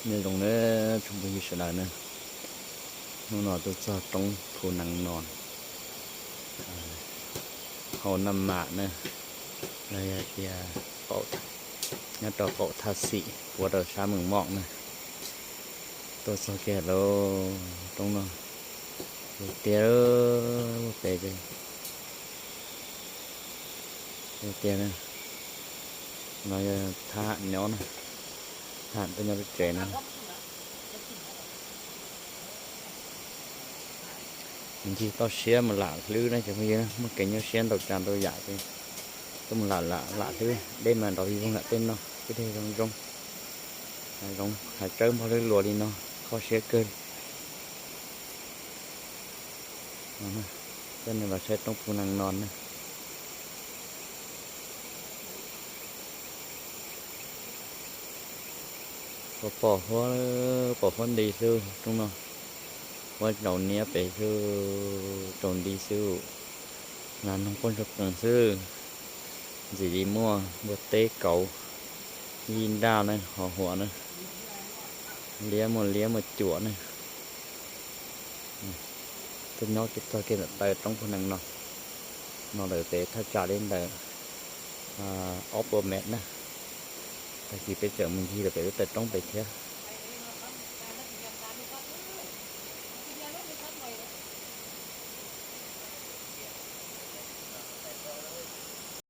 Nyob zoo nawb tsoom phooj ywg sawv daws na, hnub no tuaj txog roob Phu Nees no, hau Naj Mam na, los yog tias nyob rau qaum Thaj Xim puag rau sab Mees Mom na. Tuaj txog kiag lub roob no, tiag tiag, tiag tiag na. No yog thab ham nyob na, thab ham tuaj nyob lub tsev no. Ncig toj siab mus lam hlwb na cov phooj ywg, muaj kev nyuaj siab ntau tsav ntau yam ces tuaj mus lam lam hlwb. Dej mas nrov vij voog nram tej no, kwj deg zoo zoo, hav zoov hav tsawb npog lwb luas li no, kho siab kawg li. Coj nej los saib roob Phu Nees no na. Pom huab, pom huab nti xwb roob no, huab tsaus niab pem xwb, tsaus nti xwb. Nas noog quaj ntsuag qees xwb, ntxim li muaj npua teb kauv, yij nraj na, ho huam na, liab muaj liab muaj cuam na. Tuaj nyob txog kiag ntawm taw roob Phu Nees no, no lawm pem thaj tsam li ntawm ob puas mev na. Tag kis peb tseem mus ncig lawm pem lub taw roob pem thiab.